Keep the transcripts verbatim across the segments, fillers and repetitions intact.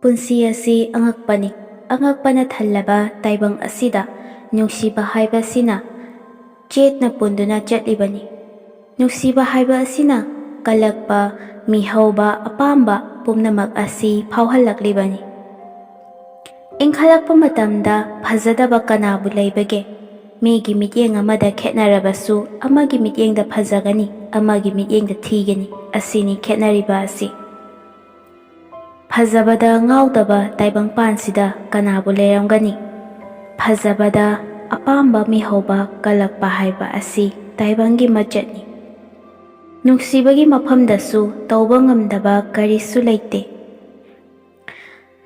ꯄꯨꯟꯁꯤ ꯑꯁꯤ ꯑꯉꯛꯄꯅꯤ꯫ ꯑꯉꯛꯄꯅ ꯊꯜꯂꯕ ꯇꯥꯏꯕꯪ ꯑꯁꯤꯗ ꯅꯨꯡꯁꯤꯕ ꯍꯥꯏꯕꯁꯤꯅ ꯆꯦꯠꯅ ꯄꯨꯟꯗꯨꯅ ꯆꯠꯂꯤꯕꯅꯤ꯫ ꯅꯨꯡꯁꯤꯕ ꯍꯥꯏꯕ ꯑꯁꯤꯅ ꯀꯜꯂꯛꯄ, ꯃꯤꯍꯧꯕ, ꯑꯄꯥꯝꯕ ꯄꯨꯝꯅꯃꯛ ꯑꯁꯤ ꯐꯥꯎꯍꯜꯂꯛꯂꯤꯕꯅꯤ꯫ ꯏꯟꯈꯠꯂꯛꯄ ꯃꯇꯝꯗ ꯐꯖꯗꯕ ꯀꯅꯥꯕꯨ ꯂꯩꯕꯒꯦ? ꯃꯤꯒꯤ ꯃꯤꯠꯌꯦꯡ ꯑꯃꯗ ꯈꯦꯠꯅꯔꯕꯁꯨ ꯑꯃꯒꯤ ꯃꯤꯠꯌꯦꯡꯗ ꯐꯖꯒꯅꯤ, ꯑꯃꯒꯤ ꯃꯤꯠꯌꯦꯡꯗ ꯊꯤꯒꯅꯤ꯫ ꯑꯁꯤꯅꯤ ꯈꯦꯠꯅꯔꯤꯕ ꯑꯁꯤ꯫ ꯐꯖꯕꯗ ꯉꯥꯎꯗꯕ ꯇꯥꯏꯕꯪꯄꯥꯟꯁꯤꯗ ꯀꯅꯥꯕꯨ ꯂꯩꯔꯝꯒꯅꯤ? ꯐꯖꯕꯗ ꯑꯄꯥꯝꯕ ꯃꯤꯍꯧꯕ ꯀꯜꯂꯛꯄ ꯍꯥꯏꯕ ꯑꯁꯤ ꯇꯥꯏꯕꯪꯒꯤ ꯃꯆꯠꯅꯤ꯫ ꯅꯨꯡꯁꯤꯕꯒꯤ ꯃꯐꯝꯗꯁꯨ ꯇꯧꯕ ꯉꯝꯗꯕ ꯀꯔꯤꯁꯨ ꯂꯩꯇꯦ꯫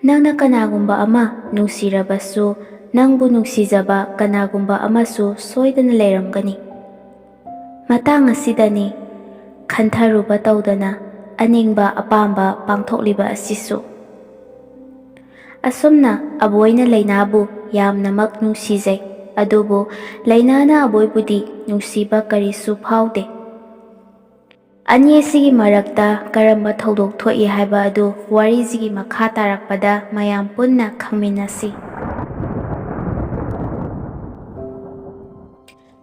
ꯅꯪꯅ ꯀꯅꯥꯒꯨꯝꯕ ꯑꯃ ꯅꯨꯡꯁꯤꯔꯕꯁꯨ, ꯅꯪꯕꯨ ꯅꯨꯡꯁꯤꯖꯕ ꯀꯅꯥꯒꯨꯝꯕ ꯑꯃꯁꯨ ꯁꯣꯏꯗꯅ ꯂꯩꯔꯝꯒꯅꯤ꯫ ꯃꯇꯥꯡ ꯑꯁꯤꯗꯅꯤ ꯈꯟꯊꯔꯨꯕ ꯇꯧꯗꯅ ꯑꯅꯤꯡꯕ ꯑꯄꯥꯝꯕ ꯄꯥꯡꯊꯣꯛꯂꯤꯕ ꯑꯁꯤꯁꯨ꯫ ꯑꯁꯨꯝꯅ ꯑꯕꯣꯏꯅ ꯂꯩꯅꯥꯕꯨ ꯌꯥꯝꯅꯃꯛ ꯅꯨꯡꯁꯤꯖꯩ, ꯑꯗꯨꯕꯨ ꯂꯩꯅꯥꯅ ꯑꯕꯣꯏꯕꯨꯗꯤ ꯅꯨꯡꯁꯤꯕ ꯀꯔꯤꯁꯨ ꯐꯥꯎꯗꯦ꯫ ꯑꯅꯤ ꯑꯁꯤꯒꯤ ꯃꯔꯛꯇ ꯀꯔꯝꯕ ꯊꯧꯗꯣꯛ ꯊꯣꯛꯏ ꯍꯥꯏꯕ ꯑꯗꯨ ꯋꯥꯔꯤꯁꯤꯒꯤ ꯃꯈꯥ ꯇꯥꯔꯛꯄꯗ ꯃꯌꯥꯝ ꯄꯨꯟꯅ ꯈꯪꯃꯤꯟꯅꯁꯤ꯫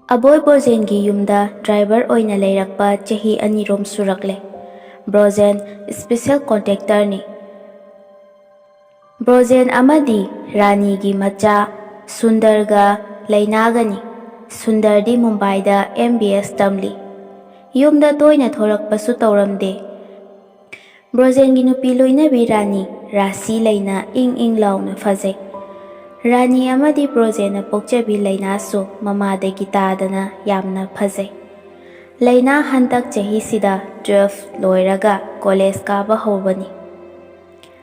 ꯑꯕꯣꯏ ꯕ꯭ꯔꯣꯖꯦꯟꯒꯤ ꯌꯨꯝꯗ ꯗ꯭ꯔꯥꯏꯚꯔ ꯑꯣꯏꯅ ꯂꯩꯔꯛꯄ ꯆꯍꯤ ꯑꯅꯤꯔꯣꯝ ꯁꯨꯔꯛꯂꯦ꯫ ꯕ꯭ꯔꯣꯖꯦꯟ ꯁ꯭ꯄꯦꯁꯦꯜ ꯀꯣꯟꯇ꯭ꯔꯦꯛꯇꯔꯅꯤ꯫ ꯕ꯭ꯔꯣꯖꯦꯟ ꯑꯃꯗꯤ ꯔꯥꯅꯤꯒꯤ ꯃꯆꯥ ꯁꯨꯟꯗꯔꯒ ꯂꯩꯅꯥꯒꯅꯤ꯫ ꯁꯨꯟꯗꯔꯗꯤ ꯃꯨꯝꯕꯥꯏꯗ ꯑꯦꯝ ꯕꯤ ꯑꯦꯁ ꯇꯝꯂꯤ꯫ ꯌꯨꯝꯗ ꯇꯣꯏꯅ ꯊꯣꯔꯛꯄꯁꯨ ꯇꯧꯔꯝꯗꯦ꯫ ꯕ꯭ꯔꯣꯖꯦꯟꯒꯤ ꯅꯨꯄꯤ ꯂꯣꯏꯅꯕꯤ ꯔꯥꯅꯤ ꯔꯥꯁꯤ ꯂꯩꯅ ꯏꯪ ꯏꯪ ꯂꯥꯎꯅ ꯐꯖꯩ꯫ ꯔꯥꯅꯤ ꯑꯃꯗꯤ ꯕ꯭ꯔꯣꯖꯦꯟꯅ ꯄꯣꯛꯆꯕꯤ ꯂꯩꯅꯥꯁꯨ ꯃꯃꯥꯗꯒꯤ ꯇꯥꯗꯅ ꯌꯥꯝꯅ ꯐꯖꯩ꯫ ꯂꯩꯅꯥ ꯍꯟꯗꯛ ꯆꯍꯤꯁꯤꯗ ꯇꯨꯋꯦꯜꯐ ꯂꯣꯏꯔꯒ ꯀꯣꯂꯦꯖ ꯀꯥꯕ ꯍꯧꯕꯅꯤ꯫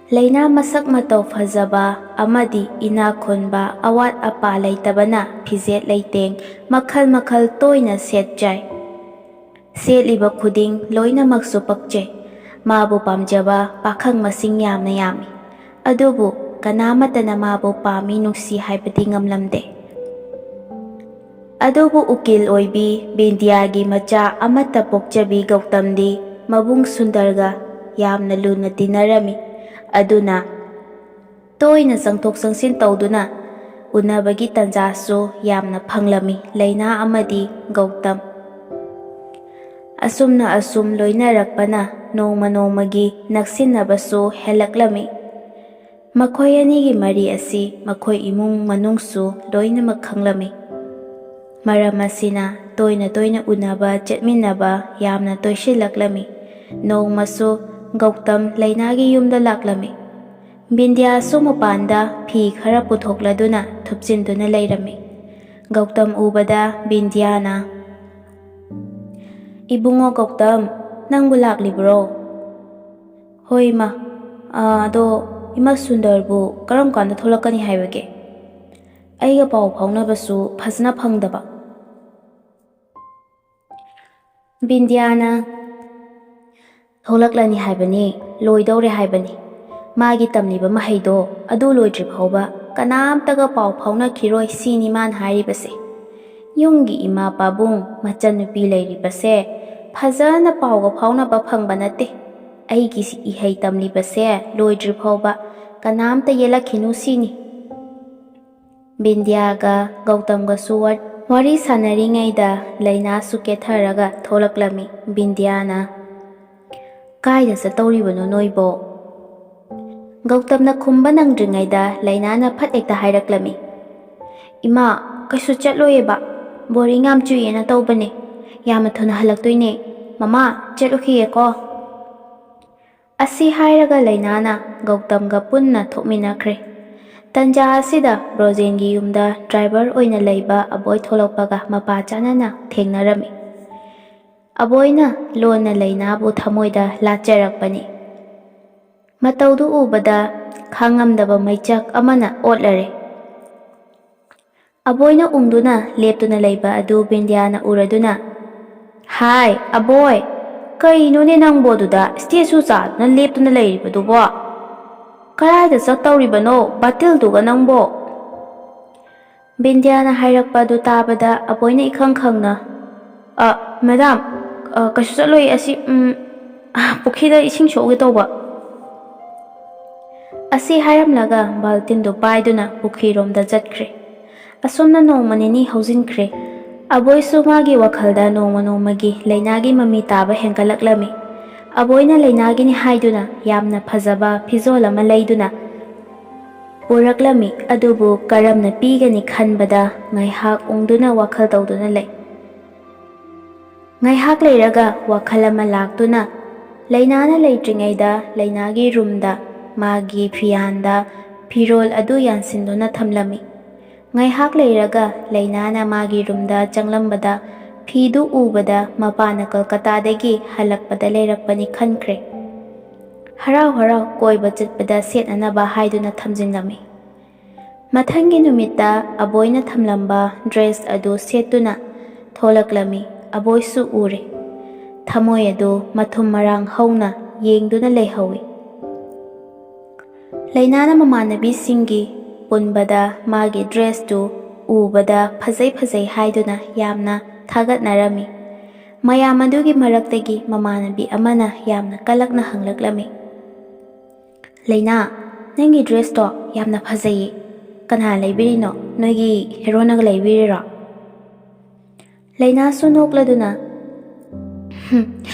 ꯂꯩꯅꯥ ꯃꯁꯛ ꯃꯇꯧ ꯐꯖꯕ ꯑꯃꯗꯤ ꯏꯅꯥꯛ ꯈꯨꯟꯕ, ꯑꯋꯥꯠ ꯑꯄꯥ ꯂꯩꯇꯕꯅ ꯐꯤꯖꯦꯠ ꯂꯩꯇꯦꯡ ꯃꯈꯜ ꯃꯈꯜ ꯇꯣꯏꯅ ꯁꯦꯠꯆꯥꯏ꯫ ꯁꯦꯠꯂꯤꯕ ꯈꯨꯗꯤꯡ ꯂꯣꯏꯅꯃꯛꯁꯨ ꯄꯛꯆꯩ꯫ ꯃꯥꯕꯨ ꯄꯥꯝꯖꯕ ꯄꯥꯈꯪ ꯃꯁꯤꯡ ꯌꯥꯝꯅ ꯌꯥꯝꯃꯤ꯫ ꯑꯗꯨꯕꯨ ꯀꯅꯥꯃꯠꯇꯅ ꯃꯥꯕꯨ ꯄꯥꯝꯃꯤ ꯅꯨꯡꯁꯤ ꯍꯥꯏꯕꯗꯤ ꯉꯝꯂꯝꯗꯦ꯫ ꯑꯗꯨꯕꯨ ꯎꯀꯤꯜ ꯑꯣꯏꯕꯤ ꯕꯤꯟꯗꯤꯌꯥꯒꯤ ꯃꯆꯥ ꯑꯃꯠꯇ ꯄꯣꯛꯆꯕꯤ ꯒꯧꯇꯝꯗꯤ ꯃꯕꯨꯡ ꯁꯨꯟꯗꯔꯒ ꯌꯥꯝꯅ ꯂꯨꯅ ꯇꯤꯟꯅꯔꯝꯃꯤ꯫ ꯑꯗꯨꯅ ꯇꯣꯏꯅ ꯆꯪꯊꯣꯛ ꯆꯪꯁꯤꯟ ꯇꯧꯗꯨꯅ ꯎꯅꯕꯒꯤ ꯇꯥꯟꯖꯥꯁꯨ ꯌꯥꯝꯅ ꯐꯪꯂꯝꯃꯤ ꯂꯩꯅꯥ ꯑꯃꯗꯤ ꯒꯧꯇꯝ꯫ ꯑꯁꯨꯝꯅ ꯑꯁꯨꯝ ꯂꯣꯏꯅꯔꯛꯄꯅ ꯅꯣꯡꯃ ꯅꯣꯡꯃꯒꯤ ꯅꯛꯁꯤꯟꯅꯕꯁꯨ ꯍꯦꯜꯂꯛꯂꯝꯃꯤ꯫ ꯃꯈꯣꯏ ꯑꯅꯤꯒꯤ ꯃꯔꯤ ꯑꯁꯤ ꯃꯈꯣꯏ ꯏꯃꯨꯡ ꯃꯅꯨꯡꯁꯨ ꯂꯣꯏꯅꯃꯛ ꯈꯪꯂꯝꯃꯤ꯫ ꯃꯔꯝ ꯑꯁꯤꯅ ꯇꯣꯏꯅ ꯇꯣꯏꯅ ꯎꯅꯕ ꯆꯠꯃꯤꯟꯅꯕ ꯌꯥꯝꯅ ꯇꯣꯏꯁꯤꯜꯂꯛꯂꯝꯃꯤ꯫ ꯅꯣꯡꯃꯁꯨ ꯒꯧꯇꯝ ꯂꯩꯅꯥꯒꯤ ꯌꯨꯝꯗ ꯂꯥꯛꯂꯝꯃꯤ꯫ ꯕꯤꯟꯗ꯭ꯌꯥꯁꯨ ꯃꯄꯥꯟꯗ ꯐꯤ ꯈꯔ ꯄꯨꯊꯣꯛꯂꯗꯨꯅ ꯊꯨꯞꯆꯤꯟꯗꯨꯅ ꯂꯩꯔꯝꯃꯤ꯫ ꯒꯧꯇꯝ ꯎꯕꯗ ꯕꯤꯟꯗ꯭ꯌꯥꯅ, "ꯏꯕꯨꯡꯉꯣ ꯒꯧꯇꯝ, ꯅꯪꯕꯨ ꯂꯥꯛꯂꯤꯕ꯭ꯔꯣ?" "ꯍꯣꯏ ꯏꯃꯥ꯫ ꯑꯥ, ꯑꯗꯣ ꯏꯃꯥ ꯁꯨꯟꯗꯔꯕꯨ ꯀꯔꯝ ꯀꯥꯟꯗ ꯊꯣꯛꯂꯛꯀꯅꯤ ꯍꯥꯏꯕꯒꯦ? ꯑꯩꯒ ꯄꯥꯎ ꯐꯥꯎꯅꯕꯁꯨ ꯐꯖꯅ ꯐꯪꯗꯕ꯫" ꯕꯤꯟꯗ꯭ꯌꯥꯅ, "ꯊꯣꯛꯂꯛꯂꯅꯤ ꯍꯥꯏꯕꯅꯤ, ꯂꯣꯏꯗꯧꯔꯦ ꯍꯥꯏꯕꯅꯤ꯫ ꯃꯥꯒꯤ ꯇꯝꯂꯤꯕ ꯃꯍꯩꯗꯣ ꯑꯗꯨ ꯂꯣꯏꯗ꯭ꯔꯤ ꯐꯥꯎꯕ ꯀꯅꯥꯝꯇꯒ ꯄꯥꯎ ꯐꯥꯎꯅꯈꯤꯔꯣꯏ ꯁꯤꯅꯤ ꯃꯥꯅ ꯍꯥꯏꯔꯤꯕꯁꯦ꯫ ꯌꯨꯝꯒꯤ ꯏꯃꯥ ꯄꯥꯕꯨꯡ ꯃꯆꯟꯅꯨꯄꯤ ꯂꯩꯔꯤꯕꯁꯦ ꯐꯖꯅ ꯄꯥꯎꯒ ꯐꯥꯎꯅꯕ ꯐꯪꯕ ꯅꯠꯇꯦ꯫ ꯑꯩꯒꯤ ꯏꯍꯩ ꯇꯝꯂꯤꯕꯁꯦ ꯂꯣꯏꯗ꯭ꯔꯤ ꯐꯥꯎꯕ ꯀꯅꯥꯝꯇ ꯌꯦꯠꯂꯛꯈꯤꯅꯨ ꯁꯤꯅꯤ꯫" ꯕꯤꯟꯗ꯭ꯌꯥꯒ ꯒꯧꯇꯝꯒꯁꯨ ꯋꯥ-, ꯋꯥꯔꯤ ꯁꯥꯟꯅꯔꯤꯉꯩꯗ ꯂꯩꯅꯥꯁꯨ ꯀꯦꯊꯔꯒ ꯊꯣꯛꯂꯛꯂꯝꯃꯤ꯫ ꯕꯤꯟꯗ꯭ꯌꯥꯅ, "ꯀꯥꯏꯗ ꯆꯠꯇꯧꯔꯤꯕꯅꯣ ꯅꯣꯏꯕꯣ?" ꯒꯧꯇꯝꯅ ꯈꯨꯝꯕ ꯅꯪꯗ꯭ꯔꯤꯉꯩꯗ ꯂꯩꯅꯥꯅ ꯐꯠ ꯍꯦꯛꯇ ꯍꯥꯏꯔꯛꯂꯝꯃꯤ, "ꯏꯃꯥ, ꯀꯩꯁꯨ ꯆꯠꯂꯣꯏꯌꯦꯕ, ꯕꯣꯔꯤꯡ ꯌꯥꯝ ꯆꯨꯏꯌꯦꯅ ꯇꯧꯕꯅꯦ꯫ ꯌꯥꯝꯅ ꯊꯨꯅ ꯍꯜꯂꯛꯇꯣꯏꯅꯦ꯫ ꯃꯃꯥ, ꯆꯠꯂꯨꯈꯤꯒꯦꯀꯣ꯫" ꯑꯁꯤ ꯍꯥꯏꯔꯒ ꯂꯩꯅꯥꯅ ꯒꯧꯇꯝꯒ ꯄꯨꯟꯅ ꯊꯣꯛꯃꯤꯟꯅꯈ꯭ꯔꯦ꯫ ꯇꯟꯖꯥ ꯑꯁꯤꯗ ꯕ꯭ꯔꯣꯖꯦꯟꯒꯤ ꯌꯨꯝꯗ ꯗ꯭ꯔꯥꯏꯚꯔ ꯑꯣꯏꯅ ꯂꯩꯕ ꯑꯕꯣꯏ ꯊꯣꯛꯂꯛꯄꯒ ꯃꯄꯥ ꯆꯥꯅꯅ ꯊꯦꯡꯅꯔꯝꯃꯤ꯫ ꯑꯕꯣꯏꯅ ꯂꯣꯟꯅ ꯂꯩꯅꯥꯕꯨ ꯊꯃꯣꯏꯗ ꯂꯥꯠꯆꯔꯛꯄꯅꯤ꯫ ꯃꯇꯧꯗꯨ ꯎꯕꯗ ꯈꯥꯡꯉꯝꯗꯕ ꯃꯩꯆꯥꯛ ꯑꯃꯅ ꯑꯣꯠꯂꯔꯦ꯫ ꯑꯕꯣꯏꯅ ꯎꯪꯗꯨꯅ ꯂꯦꯞꯇꯨꯅ ꯂꯩꯕ ꯑꯗꯨ ꯕꯤꯟꯗ꯭ꯌꯥꯅ ꯎꯔꯗꯨꯅ, "ꯍꯥꯏ, ꯑꯕꯣꯏ, ꯀꯩꯅꯣꯅꯦ ꯅꯪꯕꯣ ꯑꯗꯨꯗ ꯁ꯭ꯇꯦꯁꯨ ꯆꯥꯗꯨꯅ ꯂꯦꯞꯇꯨꯅ ꯂꯩꯔꯤꯕꯗꯨꯕꯣ? ꯀꯗꯥꯏꯗ ꯆꯠꯇꯧꯔꯤꯕꯅꯣ ꯕꯥꯇꯤꯜꯗꯨꯒ ꯅꯪꯕꯣ?" ꯕꯤꯟꯗ꯭ꯌꯥꯅ ꯍꯥꯏꯔꯛꯄ ꯑꯗꯨ ꯇꯥꯕꯗ ꯑꯕꯣꯏꯅ ꯏꯈꯪ ꯈꯪꯅ, "ꯑ, ꯃꯦꯗꯥꯝ, ꯑ, ꯀꯩꯁꯨ ꯆꯠꯂꯣꯏ, ꯑꯁꯤ, ꯎꯝ, ꯑ, ꯄꯨꯈ꯭ꯔꯤꯗ ꯏꯁꯤꯡ ꯁꯣꯛꯎꯒꯦ ꯇꯧꯕ꯫" ꯑꯁꯤ ꯍꯥꯏꯔꯝꯂꯒ ꯕꯥꯜꯇꯤꯟꯗꯨ ꯄꯥꯏꯗꯨꯅ ꯄꯨꯈ꯭ꯔꯤꯔꯣꯝꯗ ꯆꯠꯈ꯭ꯔꯦ꯫ ꯑꯁꯨꯝꯅ ꯅꯣꯡꯃ ꯅꯤꯅꯤ ꯍꯧꯖꯤꯟꯈ꯭ꯔꯦ꯫ ꯑꯕꯣꯏꯁꯨ ꯃꯥꯒꯤ ꯋꯥꯈꯜꯗ ꯅꯣꯡꯃ ꯅꯣꯡꯃꯒꯤ ꯂꯩꯅꯥꯒꯤ ꯃꯃꯤ ꯇꯥꯕ ꯍꯦꯟꯒꯠꯂꯛꯂꯝꯃꯤ꯫ ꯑꯕꯣꯏꯅ ꯂꯩꯅꯥꯒꯤꯅꯤ ꯍꯥꯏꯗꯨꯅ ꯌꯥꯝꯅ ꯐꯖꯕ ꯐꯤꯖꯣꯜ ꯑꯃ ꯂꯩꯗꯨꯅ ꯄꯨꯔꯛꯂꯝꯃꯤ, ꯑꯗꯨꯕꯨ ꯀꯔꯝꯅ ꯄꯤꯒꯅꯤ ꯈꯟꯕꯗ ꯉꯥꯏꯍꯥꯛ ꯎꯪꯗꯨꯅ ꯋꯥꯈꯜ ꯇꯧꯗꯨꯅ ꯂꯩ꯫ ꯉꯥꯏꯍꯥꯛ ꯂꯩꯔꯒ ꯋꯥꯈꯜ ꯑꯃ ꯂꯥꯛꯇꯨꯅ ꯂꯩꯅꯥꯅ ꯂꯩꯇ꯭ꯔꯤꯉꯩꯗ ꯂꯩꯅꯥꯒꯤ ꯔꯨꯝꯗ ꯃꯥꯒꯤ ꯐꯤꯌꯥꯟꯗ ꯐꯤꯔꯣꯜ ꯑꯗꯨ ꯌꯥꯟꯁꯤꯟꯗꯨꯅ ꯊꯝꯂꯝꯃꯤ꯫ ꯉꯥꯏꯍꯥꯛ ꯂꯩꯔꯒ ꯂꯩꯅꯥꯅ ꯃꯥꯒꯤ ꯔꯨꯝꯗ ꯆꯪꯂꯝꯕꯗ ꯐꯤꯗꯨ ꯎꯕꯗ ꯃꯄꯥꯅ ꯀꯜꯀꯇꯥꯗꯒꯤ ꯍꯜꯂꯛꯄꯗ ꯂꯩꯔꯛꯄꯅꯤ ꯈꯟꯈ꯭ꯔꯦ꯫ ꯍꯔꯥꯎ ꯍꯔꯥꯎ ꯀꯣꯏꯕ ꯆꯠꯄꯗ ꯁꯦꯠꯅꯅꯕ ꯍꯥꯏꯗꯨꯅ ꯊꯝꯖꯤꯜꯂꯝꯃꯤ꯫ ꯃꯊꯪꯒꯤ ꯅꯨꯃꯤꯠꯇ ꯑꯕꯣꯏꯅ ꯊꯝꯂꯝꯕ ꯗ꯭ꯔꯦꯁ ꯑꯗꯨ ꯁꯦꯠꯇꯨꯅ ꯊꯣꯛꯂꯛꯂꯝꯃꯤ꯫ ꯑꯕꯣꯏꯁꯨ ꯎꯔꯦ꯫ ꯊꯃꯣꯏ ꯑꯗꯨ ꯃꯊꯨꯝ ꯃꯔꯥꯡ ꯍꯧꯅ ꯌꯦꯡꯗꯨꯅ ꯂꯩꯍꯧꯏ꯫ ꯂꯩꯅꯥꯅ ꯃꯃꯥꯟꯅꯕꯤꯁꯤꯡꯒꯤ ꯄꯨꯟꯕꯗ ꯃꯥꯒꯤ ꯗ꯭ꯔꯦꯁꯇꯨ ꯎꯕꯗ ꯐꯖꯩ ꯐꯖꯩ ꯍꯥꯏꯗꯨꯅ ꯌꯥꯝꯅ ꯊꯥꯒꯠꯅꯔꯝꯃꯤ꯫ ꯃꯌꯥꯝ ꯑꯗꯨꯒꯤ ꯃꯔꯛꯇꯒꯤ ꯃꯃꯥꯟꯅꯕꯤ ꯑꯃꯅ ꯌꯥꯝꯅ ꯀꯜꯂꯛꯅ ꯍꯪꯂꯛꯂꯝꯃꯤ, "ꯂꯩꯅꯥ, ꯅꯪꯒꯤ ꯗ꯭ꯔꯦꯁꯇꯣ ꯌꯥꯝꯅ ꯐꯖꯩꯌꯦ꯫ ꯀꯅꯥ ꯂꯩꯕꯤꯔꯤꯅꯣ? ꯅꯣꯏꯒꯤ ꯍꯦꯔꯣꯅꯒ ꯂꯩꯕꯤꯔꯤꯔꯣ?" ꯂꯩꯅꯥꯁꯨ ꯅꯣꯛꯂꯗꯨꯅ, "ꯍꯨꯝ,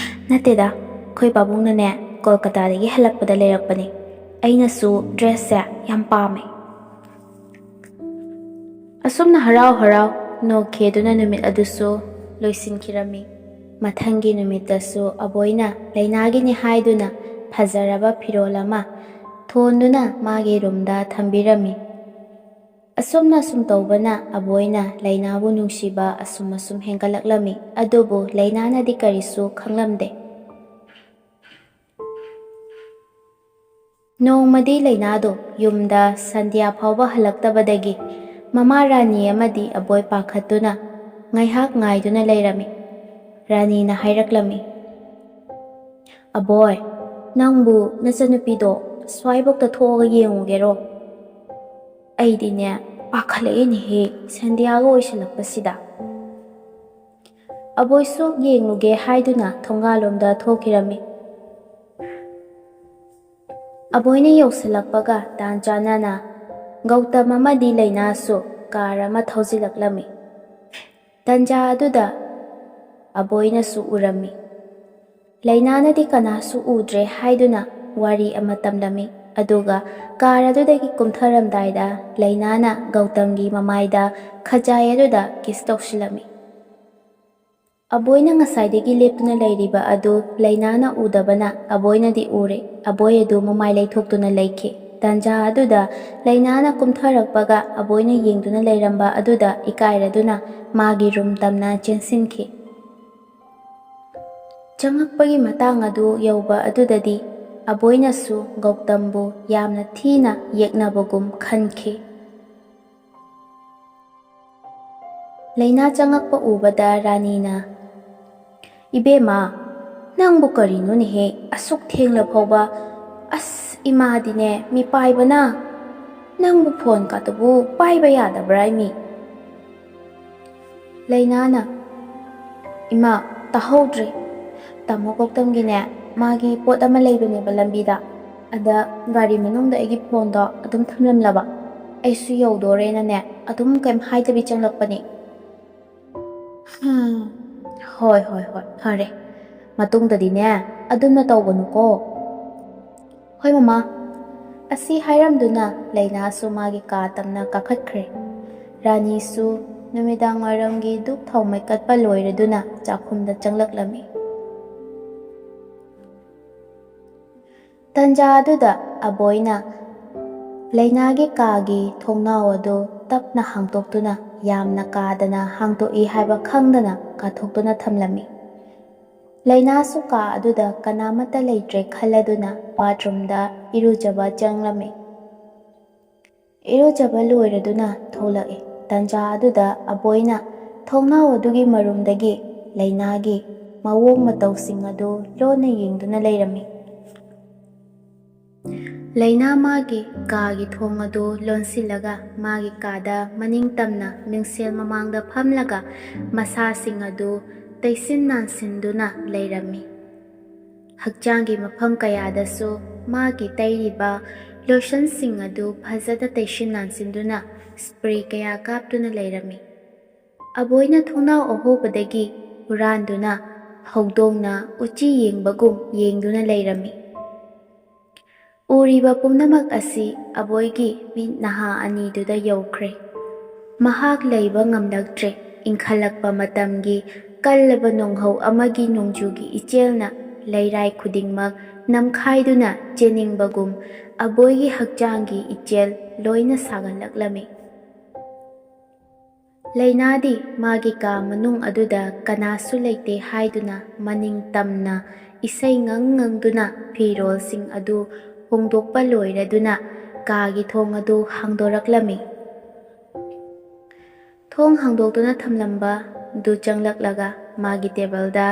ꯅꯠꯇꯦꯗ, ꯑꯩꯈꯣꯏ ꯄꯥꯕꯨꯡꯅꯅꯦ ꯀꯣꯜꯀꯇꯥꯗꯒꯤ ꯍꯜꯂꯛꯄꯗ ꯂꯩꯔꯛꯄꯅꯦ꯫ ꯑꯩꯅꯁꯨ ꯗ꯭ꯔꯦꯁꯁꯦ ꯌꯥꯝ ꯄꯥꯝꯃꯦ꯫" ꯑꯁꯨꯝꯅ ꯍꯔꯥꯎ ꯍꯔꯥꯎ ꯅꯣꯛꯈꯤꯗꯨꯅ ꯅꯨꯃꯤꯠ ꯑꯗꯨꯁꯨ ꯂꯣꯏꯁꯤꯟꯈꯤꯔꯝꯃꯤ꯫ ꯃꯊꯪꯒꯤ ꯅꯨꯃꯤꯠꯇꯁꯨ ꯑꯕꯣꯏꯅ ꯂꯩꯅꯥꯒꯤꯅꯤ ꯍꯥꯏꯗꯨꯅ ꯐꯖꯔꯕ ꯐꯤꯔꯣꯜ ꯑꯃ ꯊꯣꯟꯗꯨꯅ ꯃꯥꯒꯤ ꯔꯨꯝꯗ ꯊꯝꯕꯤꯔꯝꯃꯤ꯫ ꯑꯁꯨꯝꯅ ꯁꯨꯝ ꯇꯧꯕꯅ ꯑꯕꯣꯏꯅ ꯂꯩꯅꯥꯕꯨ ꯅꯨꯡꯁꯤꯕ ꯑꯁꯨꯝ ꯑꯁꯨꯝ ꯍꯦꯟꯒꯠꯂꯛꯂꯝꯃꯤ꯫ ꯑꯗꯨꯕꯨ ꯂꯩꯅꯥꯅꯗꯤ ꯀꯔꯤꯁꯨ ꯈꯪꯂꯝꯗꯦ꯫ ꯅꯣꯡꯃꯗꯤ ꯂꯩꯅꯥꯗꯨ ꯌꯨꯝꯗ ꯁꯟꯙ꯭ꯌꯥ ꯐꯥꯎꯕ ꯍꯜꯂꯛꯇꯕꯗꯒꯤ ꯃꯃꯥ ꯔꯥꯅꯤ ꯑꯃꯗꯤ ꯑꯕꯣꯏ ꯄꯥꯈꯠꯇꯨꯅ ꯉꯥꯏꯍꯥꯛ ꯉꯥꯏꯗꯨꯅ ꯂꯩꯔꯝꯃꯤ꯫ ꯔꯥꯅꯤꯅ ꯍꯥꯏꯔꯛꯂꯝꯃꯤ, "ꯑꯕꯣꯏ, ꯅꯪꯕꯨ ꯅꯆꯟꯅꯨꯄꯤꯗꯣ ꯁ꯭ꯋꯥꯏꯕꯣꯛꯇ ꯊꯣꯛꯑꯒ ꯌꯦꯡꯉꯨꯒꯦꯔꯣ? ꯑꯩꯗꯤꯅꯦ ꯄꯥꯈꯠꯂꯛꯑꯦꯅꯦꯍꯦ, ꯁꯟꯙ꯭ꯌꯥꯒ ꯑꯣꯏꯁꯜꯂꯛꯄꯁꯤꯗ꯫" ꯑꯕꯣꯏꯁꯨ ꯌꯦꯡꯂꯨꯒꯦ ꯍꯥꯏꯗꯨꯅ ꯊꯣꯡꯒꯥꯜꯂꯣꯝꯗ ꯊꯣꯛꯈꯤꯔꯝꯃꯤ꯫ ꯑꯕꯣꯏꯅ ꯌꯧꯁꯤꯜꯂꯛꯄꯒ ꯇꯥꯟ ꯆꯥꯅꯅ ꯒꯧꯇꯝ ꯑꯃꯗꯤ ꯂꯩꯅꯥꯁꯨ ꯀꯥꯔ ꯑꯃ ꯊꯧꯖꯤꯜꯂꯛꯂꯝꯃꯤ꯫ ꯇꯟꯖꯥ ꯑꯗꯨꯗ ꯑꯕꯣꯏꯅꯁꯨ ꯎꯔꯝꯃꯤ꯫ ꯂꯩꯅꯥꯅꯗꯤ ꯀꯅꯥꯁꯨ ꯎꯗ꯭ꯔꯦ ꯍꯥꯏꯗꯨꯅ ꯋꯥꯔꯤ ꯑꯃ ꯇꯝꯂꯝꯃꯤ꯫ ꯑꯗꯨꯒ ꯀꯥꯔ ꯑꯗꯨꯗꯒꯤ ꯀꯨꯝꯊꯔꯝꯗꯥꯏꯗ ꯂꯩꯅꯥꯅ ꯒꯧꯇꯝꯒꯤ ꯃꯃꯥꯏꯗ ꯈꯖꯥꯏ ꯑꯗꯨꯗ ꯀꯤꯁ ꯇꯧꯁꯤꯜꯂꯝꯃꯤ꯫ ꯑꯕꯣꯏꯅ ꯉꯁꯥꯏꯗꯒꯤ ꯂꯦꯞꯇꯨꯅ ꯂꯩꯔꯤꯕ ꯑꯗꯨ ꯂꯩꯅꯥꯅ ꯎꯗꯕꯅ ꯑꯕꯣꯏꯅꯗꯤ ꯎꯔꯦ꯫ ꯑꯕꯣꯏ ꯑꯗꯨ ꯃꯃꯥꯏ ꯂꯩꯊꯣꯛꯇꯨꯅ ꯂꯩꯈꯤ꯫ ꯇꯟꯖꯥ ꯑꯗꯨꯗ ꯂꯩꯅꯥꯅ ꯀꯨꯝꯊꯔꯛꯄꯒ ꯑꯕꯣꯏꯅ ꯌꯦꯡꯗꯨꯅ ꯂꯩꯔꯝꯕ ꯑꯗꯨꯗ ꯏꯀꯥꯏꯔꯗꯨꯅ ꯃꯥꯒꯤ ꯔꯨꯝ ꯇꯝꯅ ꯆꯦꯟꯁꯤꯟꯈꯤ꯫ ꯆꯪꯉꯛꯄꯒꯤ ꯃꯇꯥꯡ ꯑꯗꯨ ꯌꯧꯕ ꯑꯗꯨꯗꯗꯤ ꯑꯕꯣꯏꯅꯁꯨ ꯒꯧꯇꯝꯕꯨ ꯌꯥꯝꯅ ꯊꯤꯅ ꯌꯦꯛꯅꯕꯒꯨꯝ ꯈꯟꯈꯤ꯫ ꯂꯩꯅꯥ ꯆꯪꯉꯛꯄ ꯎꯕꯗ ꯔꯥꯅꯤꯅ, "ꯏꯕꯦꯝꯃ, ꯅꯪꯕꯨ ꯀꯔꯤꯅꯣꯅꯦꯍꯦ? ꯑꯁꯨꯛ ꯊꯦꯡꯂ ꯐꯥꯎꯕ, ꯑꯁ, ꯏꯃꯥꯗꯤꯅꯦ, ꯃꯤꯄꯥꯏꯕꯅ, ꯅꯪꯕꯨ ꯐꯣꯟ ꯀꯥꯇꯨꯕꯨ ꯄꯥꯏꯕ ꯌꯥꯗꯕ꯭ꯔꯥ ꯏꯃꯤ?" ꯂꯩꯅꯥꯅ, "ꯏꯃꯥ, ꯇꯥꯍꯧꯗ꯭ꯔꯦ꯫ ꯇꯥꯃꯣ ꯒꯧꯇꯝꯒꯤꯅꯦ, ꯃꯥꯒꯤ ꯄꯣꯠ ꯑꯃ ꯂꯩꯕꯅꯦꯕ ꯂꯝꯕꯤꯗ꯫ ꯑꯗ ꯒꯥꯔꯤ ꯃꯅꯨꯡꯗ ꯑꯩꯒꯤ ꯐꯣꯟꯗꯣ ꯑꯗꯨꯝ ꯊꯝꯂꯝꯂꯕ꯫ ꯑꯩꯁꯨ ꯌꯧꯗꯣꯔꯦꯅꯅꯦ, ꯑꯗꯨꯝ ꯀꯩꯝ ꯍꯥꯏꯗꯕꯤ ꯆꯪꯂꯛꯄꯅꯦ꯫" "ꯍꯝ, ꯍꯣꯏ, ꯍꯣꯏ, ꯍꯣꯏ, ꯐꯔꯦ꯫ ꯃꯇꯨꯡꯗꯗꯤꯅꯦ, ꯑꯗꯨꯝꯅ ꯇꯧꯒꯅꯨꯀꯣ꯫" "ꯍꯣꯏ, ꯃꯃꯥ꯫" ꯑꯁꯤ ꯍꯥꯏꯔꯝꯗꯨꯅ ꯂꯩꯅꯥꯁꯨ ꯃꯥꯒꯤ ꯀꯥ ꯇꯝꯅ ꯀꯥꯈꯠꯈ꯭ꯔꯦ꯫ ꯔꯥꯅꯤꯁꯨ ꯅꯨꯃꯤꯗꯥꯡ ꯋꯥꯏꯔꯝꯒꯤ ꯙꯨꯞ ꯊꯥꯎꯃꯩ ꯀꯠꯄ ꯂꯣꯏꯔꯗꯨꯅ ꯆꯥꯛꯈꯨꯝꯗ ꯆꯪꯂꯛꯂꯝꯃꯤ꯫ ꯇꯟꯖꯥ ꯑꯗꯨꯗ ꯑꯕꯣꯏꯅ ꯂꯩꯅꯥꯒꯤ ꯀꯥꯒꯤ ꯊꯣꯡꯅꯥꯎ ꯑꯗꯨ ꯇꯞꯅ ꯍꯥꯡꯗꯣꯛꯇꯨꯅ, ꯌꯥꯝꯅ ꯀꯥꯗꯅ ꯍꯥꯡꯗꯣꯛꯏ ꯍꯥꯏꯕ ꯈꯪꯗꯅ ꯀꯥꯊꯣꯛꯇꯨꯅ ꯊꯝꯂꯝꯃꯤ꯫ ꯂꯩꯅꯥꯁꯨ ꯀꯥ ꯑꯗꯨꯗ ꯀꯅꯥꯃꯠꯇ ꯂꯩꯇ꯭ꯔꯦ ꯈꯜꯂꯗꯨꯅ ꯕꯥꯊꯔꯨꯝꯗ ꯏꯔꯨꯖꯕ ꯆꯪꯂꯝꯃꯤ꯫ ꯏꯔꯨꯖꯕ ꯂꯣꯏꯔꯗꯨꯅ ꯊꯣꯛꯂꯛꯏ꯫ ꯇꯟꯖꯥ ꯑꯗꯨꯗ ꯑꯕꯣꯏꯅ ꯊꯣꯡꯅꯥꯎ ꯑꯗꯨꯒꯤ ꯃꯔꯨꯝꯗꯒꯤ ꯂꯩꯅꯥꯒꯤ ꯃꯑꯣꯡ ꯃꯇꯧꯁꯤꯡ ꯑꯗꯨ ꯂꯣꯟꯅ ꯌꯦꯡꯗꯨꯅ ꯂꯩꯔꯝꯃꯤ꯫ ꯂꯩꯅꯥ ꯃꯥꯒꯤ ꯀꯥꯒꯤ ꯊꯣꯡ ꯑꯗꯨ ꯂꯣꯟꯁꯤꯜꯂꯒ ꯃꯥꯒꯤ ꯀꯥꯗ ꯃꯅꯤꯡ ꯇꯝꯅ ꯃꯤꯡꯁꯦꯜ ꯃꯃꯥꯡꯗ ꯐꯝꯂꯒ ꯃꯁꯥꯁꯤꯡ ꯑꯗꯨ ꯇꯩꯁꯤꯟ ꯅꯥꯟꯁꯤꯟꯗꯨꯅ ꯂꯩꯔꯝꯃꯤ꯫ ꯍꯛꯆꯥꯡꯒꯤ ꯃꯐꯝ ꯀꯌꯥꯗꯁꯨ ꯃꯥꯒꯤ ꯇꯩꯔꯤꯕ ꯂꯣꯁꯟꯁꯤꯡ ꯑꯗꯨ ꯐꯖꯅ ꯇꯩꯁꯤꯟ ꯅꯥꯟꯁꯤꯟꯗꯨꯅ ꯁ꯭ꯄ꯭ꯔꯦ ꯀꯌꯥ ꯀꯥꯞꯇꯨꯅ ꯂꯩꯔꯝꯃꯤ꯫ ꯑꯕꯣꯏꯅ ꯊꯣꯡꯅꯥꯎ ꯑꯍꯣꯕꯗꯒꯤ ꯍꯨꯔꯥꯟꯗꯨꯅ ꯍꯧꯗꯣꯡꯅ ꯎꯆꯤ ꯌꯦꯡꯕꯒꯨꯝ ꯌꯦꯡꯗꯨꯅ ꯂꯩꯔꯝꯃꯤ꯫ ꯎꯔꯤꯕ ꯄꯨꯝꯅꯃꯛ ꯑꯁꯤ ꯑꯕꯣꯏꯒꯤ ꯃꯤꯠ ꯅꯍꯥ ꯑꯅꯤꯗꯨꯗ ꯌꯧꯈ꯭ꯔꯦ꯫ ꯃꯍꯥꯛ ꯂꯩꯕ ꯉꯝꯂꯛꯇ꯭ꯔꯦ꯫ ꯏꯪꯈꯠꯂꯛꯄ ꯃꯇꯝꯒꯤ ꯀꯜꯂꯕ ꯅꯣꯡꯍꯧ ꯑꯃꯒꯤ ꯅꯣꯡꯖꯨꯒꯤ ꯏꯆꯦꯜꯅ ꯂꯩꯔꯥꯏ ꯈꯨꯗꯤꯡꯃꯛ ꯅꯝꯈꯥꯏꯗꯨꯅ ꯆꯦꯟꯅꯤꯡꯕꯒꯨꯝ ꯑꯕꯣꯏꯒꯤ ꯍꯛꯆꯥꯡꯒꯤ ꯏꯆꯦꯜ ꯂꯣꯏꯅ ꯁꯥꯒꯠꯂꯛꯂꯝꯃꯤ꯫ ꯂꯩꯅꯥꯗꯤ ꯃꯥꯒꯤ ꯀꯥ ꯃꯅꯨꯡ ꯑꯗꯨꯗ ꯀꯅꯥꯁꯨ ꯂꯩꯇꯦ ꯍꯥꯏꯗꯨꯅ ꯃꯅꯤꯡ ꯇꯝꯅ ꯏꯁꯩ ꯉꯪ ꯉꯪꯗꯨꯅ ꯐꯤꯔꯣꯜꯁꯤꯡ ꯑꯗꯨ ꯍꯣꯡꯗꯣꯛꯄ ꯂꯣꯏꯔꯗꯨꯅ ꯀꯥꯒꯤ ꯊꯣꯡ ꯑꯗꯨ ꯍꯥꯡꯗꯣꯔꯛꯂꯝꯃꯤ꯫ ꯊꯣꯡ ꯍꯥꯡꯗꯣꯛꯇꯨꯅ ꯊꯝꯂꯝꯕ ꯗꯨ ꯆꯪꯂꯛꯂꯒ ꯃꯥꯒꯤ ꯇꯦꯕꯜꯗ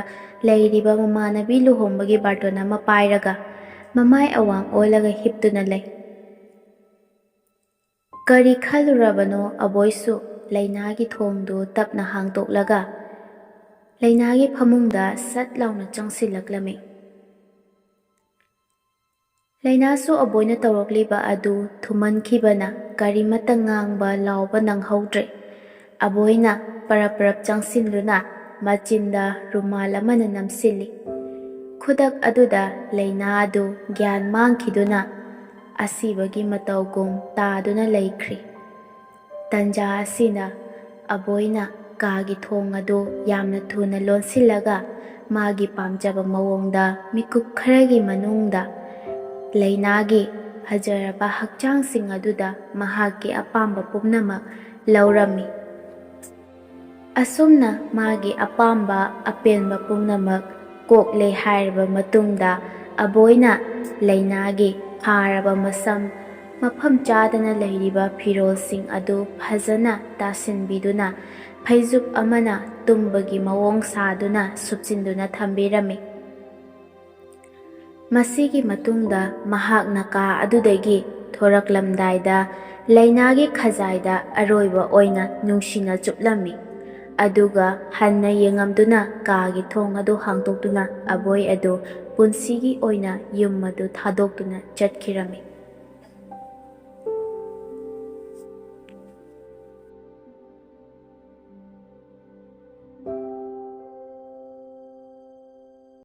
ꯂꯩꯔꯤꯕ ꯃꯃꯥꯟꯅꯕꯤ ꯂꯨꯍꯣꯡꯕꯒꯤ ꯕꯥꯔꯇꯣꯟ ꯑꯃ ꯄꯥꯏꯔꯒ ꯃꯃꯥꯏ ꯑꯋꯥꯡ ꯑꯣꯜꯂꯒ ꯍꯤꯞꯇꯨꯅ ꯂꯩ꯫ ꯀꯔꯤ ꯈꯜꯂꯨꯔꯕꯅꯣ ꯑꯕꯣꯏꯁꯨ ꯂꯩꯅꯥꯒꯤ ꯊꯣꯡꯗꯨ ꯇꯞꯅ ꯍꯥꯡꯗꯣꯛꯂꯒ ꯂꯩꯅꯥꯒꯤ ꯐꯃꯨꯡꯗ ꯁꯠ ꯂꯥꯎꯅ ꯆꯪꯁꯤꯜꯂꯛꯂꯝꯃꯤ꯫ ꯂꯩꯅꯥꯁꯨ ꯑꯕꯣꯏꯅ ꯇꯧꯔꯛꯂꯤꯕ ꯑꯗꯨ ꯊꯨꯃꯟꯈꯤꯕꯅ ꯀꯔꯤꯃꯠꯇ ꯉꯥꯡꯕ ꯂꯥꯎꯕ ꯅꯪꯍꯧꯗ꯭ꯔꯦ꯫ ꯑꯕꯣꯏꯅ ꯄꯔꯞ ꯄꯔꯞ ꯆꯪꯁꯤꯟꯗꯨꯅ ꯃꯆꯤꯟꯗ ꯔꯨꯃꯥꯜ ꯑꯃꯅ ꯅꯝꯁꯤꯜꯂꯤ꯫ ꯈꯨꯗꯛ ꯑꯗꯨꯗ ꯂꯩꯅꯥ ꯑꯗꯨ ꯒ꯭ꯌꯥꯟ ꯃꯥꯡꯈꯤꯗꯨꯅ ꯑꯁꯤꯕꯒꯤ ꯃꯇꯧꯒꯨꯝ ꯇꯥꯗꯨꯅ ꯂꯩꯈ꯭ꯔꯤ꯫ ꯇꯟꯖꯥ ꯑꯁꯤꯗ ꯑꯕꯣꯏꯅ ꯀꯥꯒꯤ ꯊꯣꯡ ꯑꯗꯨ ꯌꯥꯝꯅ ꯊꯨꯅ ꯂꯣꯟꯁꯤꯜꯂꯒ ꯃꯥꯒꯤ ꯄꯥꯝꯖꯕ ꯃꯑꯣꯡꯗ ꯃꯤꯀꯨꯞ ꯈꯔꯒꯤ ꯃꯅꯨꯡꯗ ꯂꯩꯅꯥꯒꯤ ꯐꯖꯔꯕ ꯍꯛꯆꯥꯡꯁꯤꯡ ꯑꯗꯨꯗ ꯃꯍꯥꯛꯀꯤ ꯑꯄꯥꯝꯕ ꯄꯨꯝꯅꯃꯛ ꯂꯧꯔꯝꯃꯤ꯫ ꯑꯁꯨꯝꯅ ꯃꯥꯒꯤ ꯑꯄꯥꯝꯕ ꯑꯄꯦꯟꯕ ꯄꯨꯝꯅꯃꯛ ꯀꯣꯛꯂꯦ ꯍꯥꯏꯔꯕ ꯃꯇꯨꯡꯗ ꯑꯕꯣꯏꯅ ꯂꯩꯅꯥꯒꯤ ꯐꯥꯔꯕ ꯃꯁꯝ ꯃꯐꯝ ꯆꯥꯗꯅ ꯂꯩꯔꯤꯕ ꯐꯤꯔꯣꯜꯁꯤꯡ ꯑꯗꯨ ꯐꯖꯅ ꯇꯥꯁꯤꯟꯕꯤꯗꯨꯅ ꯐꯩꯖꯨꯞ ꯑꯃꯅ ꯇꯨꯝꯕꯒꯤ ꯃꯑꯣꯡ ꯁꯥꯗꯨꯅ ꯁꯨꯞꯆꯤꯟꯗꯨꯅ ꯊꯝꯕꯤꯔꯝꯃꯤ꯫ ꯃꯁꯤꯒꯤ ꯃꯇꯨꯡꯗ ꯃꯍꯥꯛꯅ ꯀꯥ ꯑꯗꯨꯗꯒꯤ ꯊꯣꯔꯛꯂꯝꯗꯥꯏꯗ ꯂꯩꯅꯥꯒꯤ ꯈꯖꯥꯏꯗ ꯑꯔꯣꯏꯕ ꯑꯣꯏꯅ ꯅꯨꯡꯁꯤꯅ ꯆꯨꯞꯂꯝꯃꯤ꯫ ꯑꯗꯨꯒ ꯍꯟꯅ ꯌꯦꯡꯉꯝꯗꯨꯅ ꯀꯥꯒꯤ ꯊꯣꯡ ꯑꯗꯨ ꯍꯥꯡꯗꯣꯛꯇꯨꯅ ꯑꯕꯣꯏ ꯑꯗꯨ ꯄꯨꯟꯁꯤꯒꯤ ꯑꯣꯏꯅ ꯌꯨꯝ ꯑꯗꯨ ꯊꯥꯗꯣꯛꯇꯨꯅ ꯆꯠꯈꯤꯔꯝꯃꯤ꯫